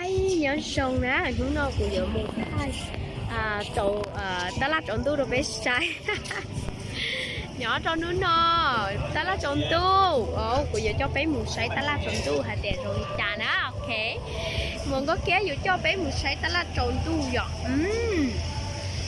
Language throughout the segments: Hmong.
Nyob zoo na, hnub no kuv yuav mus thaij rau, tab laj tsaus ntuj rau peb saib. Nyob rau hnub no, tab laj tsaus ntuj, kuv yuav coj peb mus saib tab laj tsaus ntuj hais tias zoo li cas na, ok. Muam Nkauj Kiab yuav coj peb mus saib tab laj tsaus ntuj yom.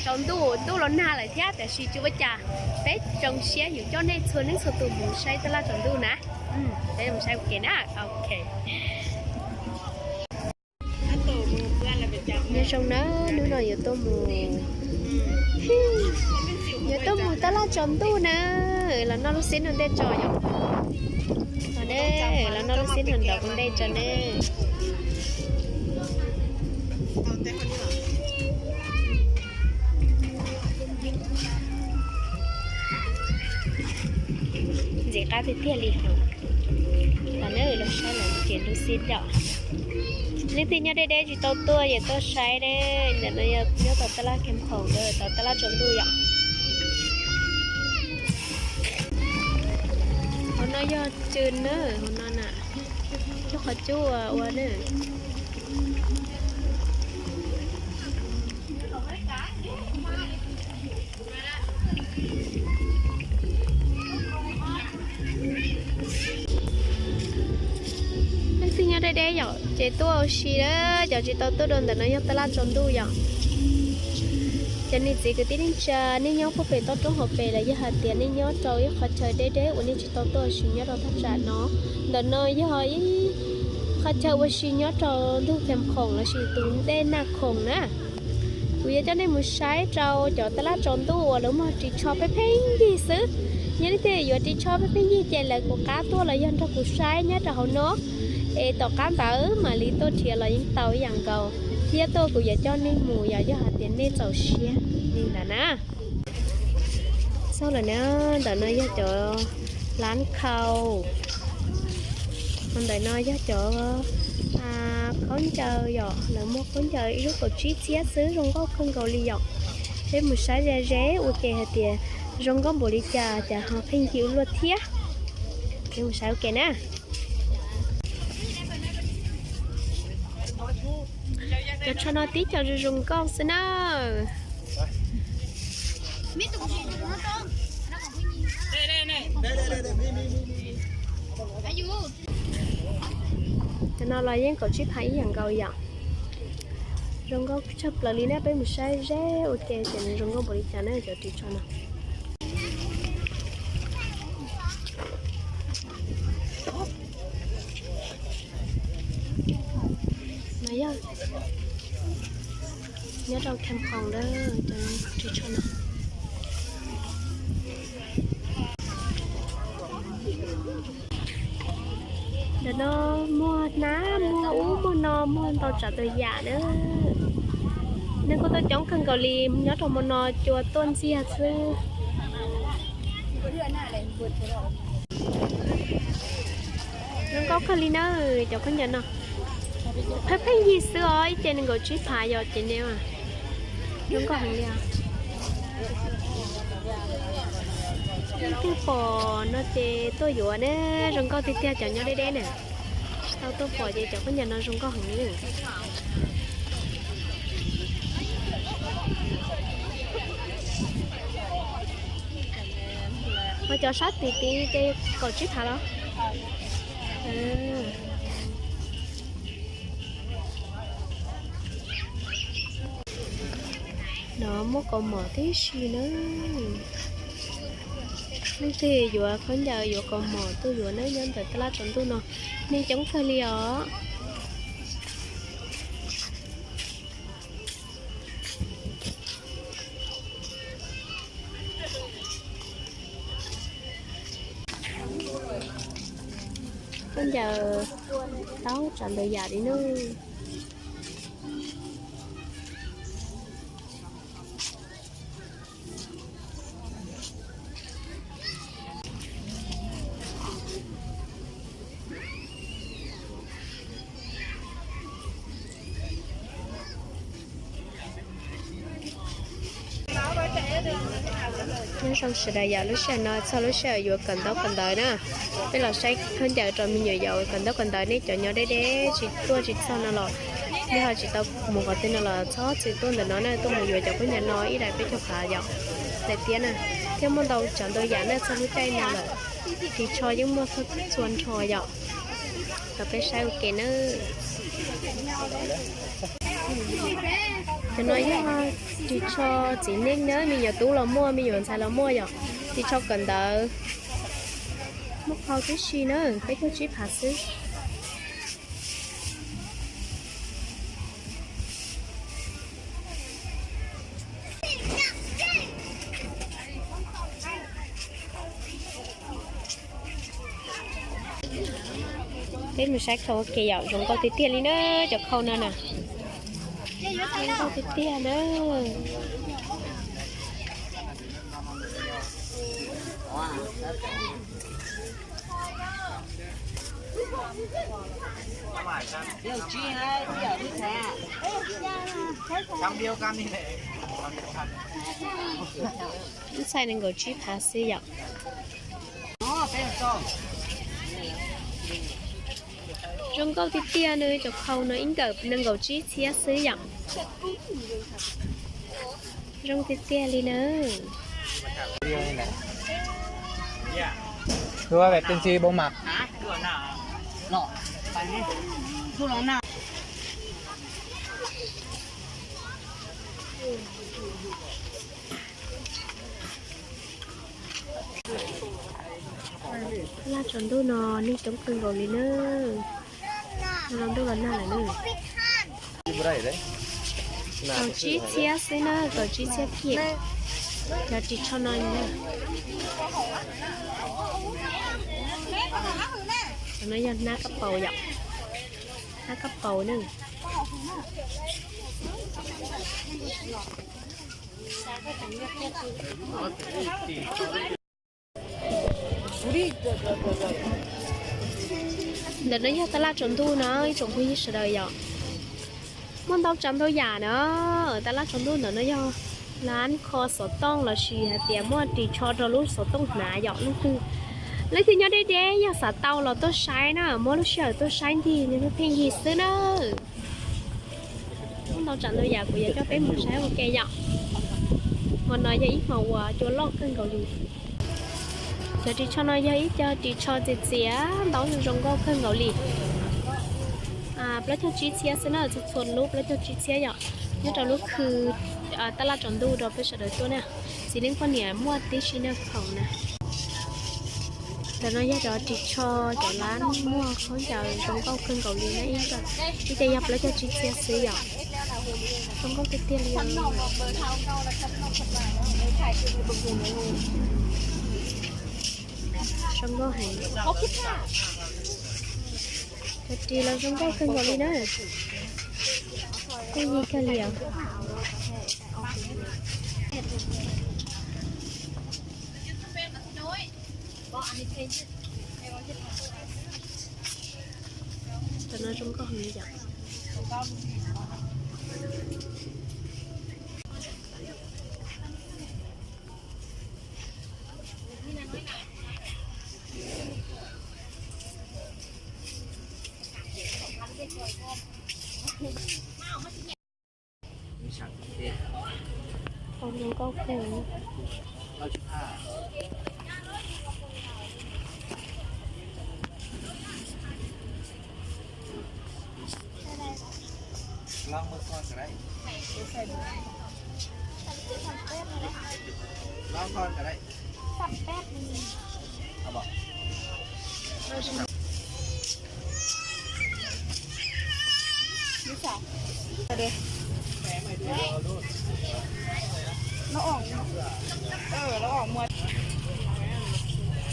Tsaus ntuj, ntuj los nag lawm thiab tiam sis tsis ua cas, peb zoo siab yuav coj nej txhua leej txhua tus mus saib tab laj tsaus ntuj na. Peb mus saib ua ke na, ok. Nyob zoo na, hnub no yuav tuaj mus, yuav tuaj mus tab laj tsaus ntuj na, los noj lub xib hawm ntej tso yom. Los ne, los noj lub xib hawm ntawm ntej tso ne. Ntxim qab tiag tiag li hos. Los na, los saib lawv ces lub xib hawm. Leej twg nyob deb deb tsis tau tuaj ces tuaj saib ne. Ntawm no yog nyob tom tab laj Kheem Khoom, tom tab laj tsaus ntuj yom. Hauv no yog tsw na, hauv no na, lub qhov cub ua na. Leej twg nyob deb deb yom ces tuaj ua si na, cov tsis tau tuaj dua ntawm no yog tab laj tsaus ntuj yom. Cov niam txiv kwv tij neej tsa, nej nyob puag pem toj roob hauv pes los yog hais tias nej nyob rau ib qhov chaw deb deb uas nej tsis tau tuaj ua si nyob rau thaj tsam no, ntawm no yog ib qhov chaw ua si nyob rau ntug Kheem Khoom lossis tus ntej Naj Khoom na. Kuv yuav coj nej mus saib rau cov tab laj tsaus ntuj uas lawv muag ris tsho pheej pheej yig xwb. Yog leej twg yuav ris tsho pheej pheej yig ces lawv kuv qab tuaj los yog nrog kuv saib nyob rau hauv no, es tom qab ntawd mam li tuaj nrhiav los yeej tau ib yam nkaus. Thiab tuaj kuv yuav coj nej mus yog, yog hais tias nej txaus siab li ntawd na. Xauj lawm na, ntawm no yog cov lab khau, ntawm no yog cov khaub ncaws yom, lawv muag khaub ncaws ib lub kaum tsib txhiab xwb, zoo nkauj kawg nkaus li yom. Peb mus saib ze ze ua ke hais tias zoo nkauj npaum li cas, cas ho pheej yig ua luaj thiab. Peb mus saib ua ke na. Cov tsho no tib co zoo zoo nkauj xwb na. Cov no los yeej kaum tsib phav ib yam nkaus yom. Zoo nkauj tshaj plaws li na, peb mus saib ze ua ke ces nws zoo nkauj npaum li cas na cov ris tsho no. No yog nyob rau Kheem Khoom na, cov ris tsho no. Ntawm no muag hnab, muag ub muag no, muag ntau tsav tus yam na. Neeg kuj tuaj coob kawg nkaus li, nyob rau hmo no cua tuaj ntxiag xwb. Zoo nkauj kawg li na, cov khaub ncaws no. Pheej pheej yig xwb os, ib ce nees nkaum tsib phav yom ces ne. Zoo nkauj heev li os. Leej twg pom no ces tuaj yuav ne, zoo nkauj tiag tiag cov nyob deb deb na. Tsis tau tuaj pom ces cov khaub ncaws no zoo nkauj heev li. Ho cov sab tid tid ces kaum tsib phav los? No muaj kaus mom tib si na. Leej twg yuav khaub ncaws yuav kaus mom tuaj yuav na, nyob ntawm tab laj tsaus ntuj no neeg coob kawg li os. Khaub ncaws tau tsav ntau yam li na. Nyob zoo sawv daws yom, lub sij hawm no txog lub sij hawm yuav kawm ntaub kawm ntawv na. Peb los saib khaub ncaws rau me nyuam yaus kawm ntaub kawm ntawv, nej cov nyob deb deb tsis tuaj tsis txog no los nej ho tsis tau mus qhov twg no los txhob txwm tuaj ntawm no na, tuaj mus yuav cov khaub ncaws no ib daim peb caug phav yom, daim tiab na. Thiab muaj ntau tsav ntau yam na, txog lub caij no lawm, ris tsho yeej muaj txhua txhua nrho yom. Los peb saib ua ke na. Cov no yog ris tsho txiv neej na, me nyuam tub los muaj, me nyuam ntxhais los muaj yom. Ris tsho kawm ntawv, muaj qhau tib si na, peb caug tsib phav xwb. Peb mus saib khau ua ke yom, zoo nkauj tiag tiag li na, cov khau no na. Zoo nkauj tiag tiag na. Ib txhais nees nkaum tsib phav xwb yom. Zoo nkauj tiag tiag na, cov khau no ib nkawm nees nkaum tsib txhiab xwb yom. Zoo tiag tiag li na. Laj tsaus ntuj no neeg coob kawg nkaus li na. Los ntuj los nag lawm na. Kaum tsib txhiab xwb na, kaum tsib txhiab kiag. Cov ris tsho no na. Cov no yog hnab kab paus yom. Hnab kab paus na. Ntawm no yog taj laj tsaus ntuj no ib tsoom phooj ywg sawv daws yom. Muaj ntau tsav ntau yam na. Taj laj tsaus ntuj ntawm no yog lab kho xov tooj lossis hais tias muaj ris tsho rau lub xov tooj hnav yom. Leej twg, leej twg nyob deb deb yog xav tau los tuaj saib na, muab lub sij hawm tuaj saib ncig, pheej ncig xwb na. Muaj ntau tsav ntau yam kuv yuav coj peb mus saib ua ke yom. Hmo no yog ib hmo uas cua loj kawg nkaus li. Cov ris tsho no yog ib co ris tsho txias txias ntau zoo nkauj kawg nkaus li. Plaub caug tsib txhiab xwb na, txhua txhua lub plaub caug tsib txhiab yom. Nyob rau lub khw taj laj tsaus ntuj rau peb sawv daws tuaj na. Txiv neej poj niam muaj tib si na khoom na. Ntawm no yog cov ris tsho, cov lab muag khaub ncaws zoo nkauj kawg nkaus li na. Ib co yog plaub caug tsib txhiab xwb yom. Zoo nkauj tiag tiag li. Zoo nkauj heev. Cov ris los zoo nkauj kawg nkaus li na. Kuj yig kawg li os. Cov no zoo nkauj heev li yom. Zoo nkauj kawg.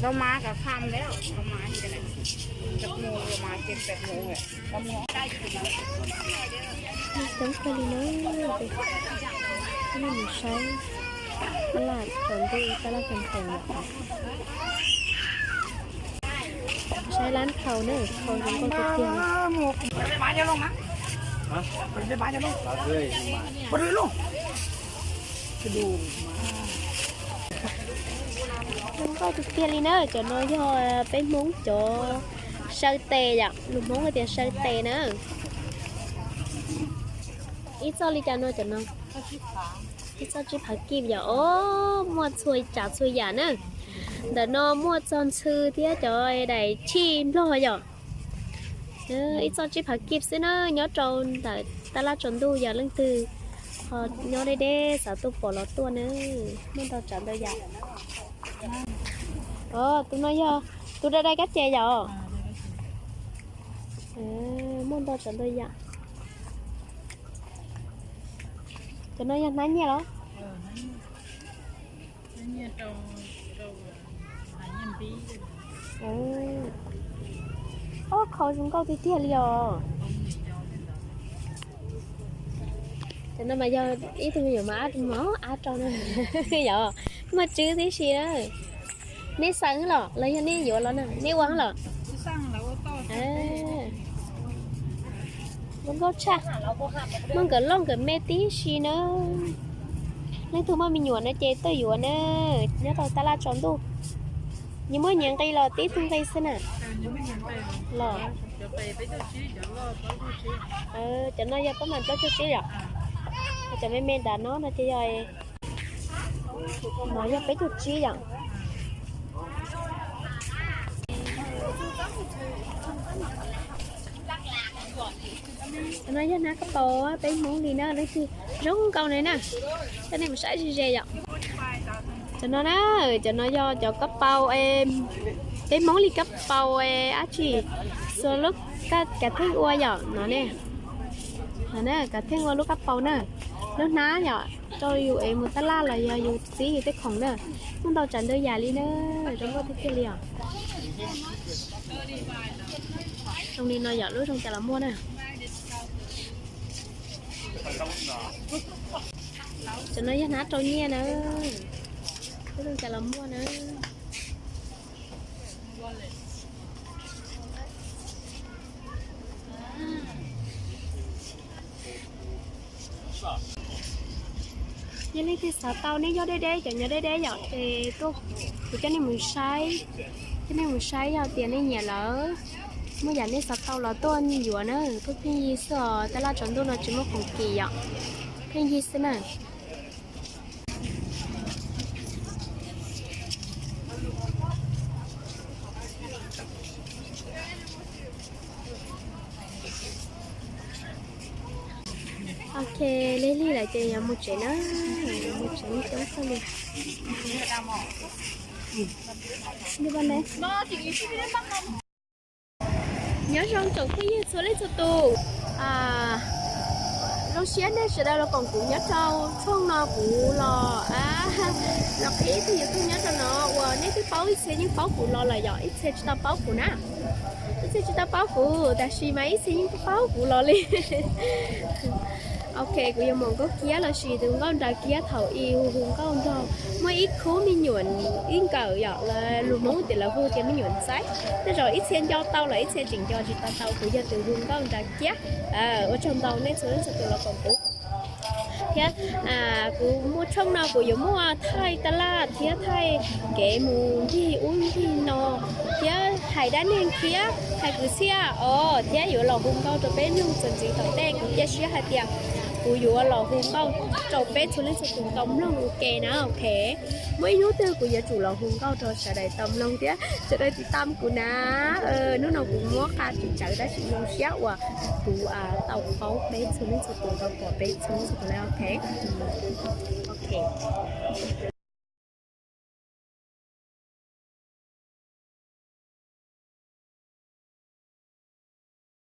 Lawv mas kav kham lawm, lawv mas ces lawv mas ces pem mus lawm, lawv mus. Coob kawg li na, nej mus saib taj laj tsaus ntuj, taj laj tsaus ntuj yom. Saib lab khau na, khau zoo nkauj tiag tiag. Zoo nkauj tiag tiag li na, cov no yog peb Hmoob cov saw tes yom, lus Hmoob hais tias saw tes na. Ib txoj li cas no cov no? Ib txoj tsib phav kib yom. Os, muaj txhua tsav txhua yam na. Ntawm no muaj txog ntxhw thiab cov daim chij nplog yom. Ib txoj tsib phav kib xwb na, nyob rau ntawm tab laj tsaus ntuj, yog leej twg ho nyob deb deb xav tuaj pom los tuaj na. Muaj ntau tsav ntau yam. Os, tus no yog tus dai dai kab ces yom. Muaj ntau tsav ntau yam. Cov no yog hnab nyiaj los? Ob, qhov zoo nkauj tiag tiag li os. Cov no mas yog ib tug me nyuam mas ab, ab rau na. Yog muaj tswv tib si na. Neb xav los los yog neb yuav los na, neb ua los? Zoo nkauj tshaj. Muaj nkawm loj nkawm me tib si na. Leej twg muaj me nyuam no ces tuaj yuav na, nyob rau tab laj tsaus ntuj. Nyias muaj nyias nqi los tib tug nqi xwb na. Los, cov no yog pab mam plaub caug tsib yom. Cov me me nram no no ces yog, no yog peb caug tsib yom. Cov no yog hnab kab paus peb Hmoob li na, leej twg zoo nkauj ne na. Coj nej mus saib ze ze yom. Cov no na, cov no yog cov kab paus, peb Hmoob li kab paus dab tsi, xuas lub kav theej ua yom no ne. Kav theej ua lub kab paus na, lub hnab yom, rau yus es mus tab laj los yog yus txib yus tej khoom na. Muaj ntau tsav ntau yam li na, zoo nkauj tiag tiag li os. Zoo li no yom, lub zoo cas los muaj na. Cov no yog hnab rau nyiaj na, lub zoo cas los muaj na. Yog leej twg xav tau, nej nyob deb deb, cov nyob deb deb yom, ces tuaj kuv coj nej mus saib, coj nej mus saib yog tias nej nyiam lawm, muaj yam nej xav tau los tuaj yuav na, tuaj pheej yig xwb os, tab laj tsaus ntuj no tsis muaj khoom kim yom, pheej yig xwb na. Ok, lig lig lawm ces yuav mus tsev na, mus tsev coob kawg li. Nyob zoo tsoom phooj ywg txhua leej txhua tus. Zoo siab nej sawv daws los koom kuv nyob rau tshooj no, kuv los, los qhia ib tug YouTube nyob rau no uas nej twb paub, ib txhia yeej paub kuv los lawm yom, ib txhia tsis tau paub kuv na. Ib txhia tsis tau paub kuv tab sis mas ib txhia yeej paub kuv los li. Ok, kuv yog Muam Nkauj Kiab lossis tus Nkauj Nras Kiab thaum ub hu Nkauj Nras. Muaj ib khub me nyuam ib nkawm yom, lus Hmoob tias lawv hu tias me nyuam ntxaib. Tej zaum ib txhia nco tau los ib txhia tseem nco tsis tau tau kuv yog tus hu Nkauj Nras Kiab. Ua tsaug ntau nej txhua leej txhua tus los koom kuv thiab. Kuv muaj tshooj no kuv yuav muaj thaij tab laj thiab thaij kev mus ncig ub ncig no thiab hais dab neeg thiab hais kwv txhiaj os, thiab yuav los hu nkauj rau peb mloog txuas ntxiv tom ntej. Kuv cia siab hais tias kuv yuav los hu nkauj rau peb txhua leej txhua tus tau mloog ua ke na. Ok, muaj ib hnub twg kuv yuav tsum los hu nkauj rau sawv daws tau mloog thiab sawv daws tiv tam kuv na. Hnub no kuv muab qa tsis tsawv tab sis zoo siab uas kuv tau paub peb txhua leej txhua tus, tau pom peb txhua leej txhua tus na. Ok, ok.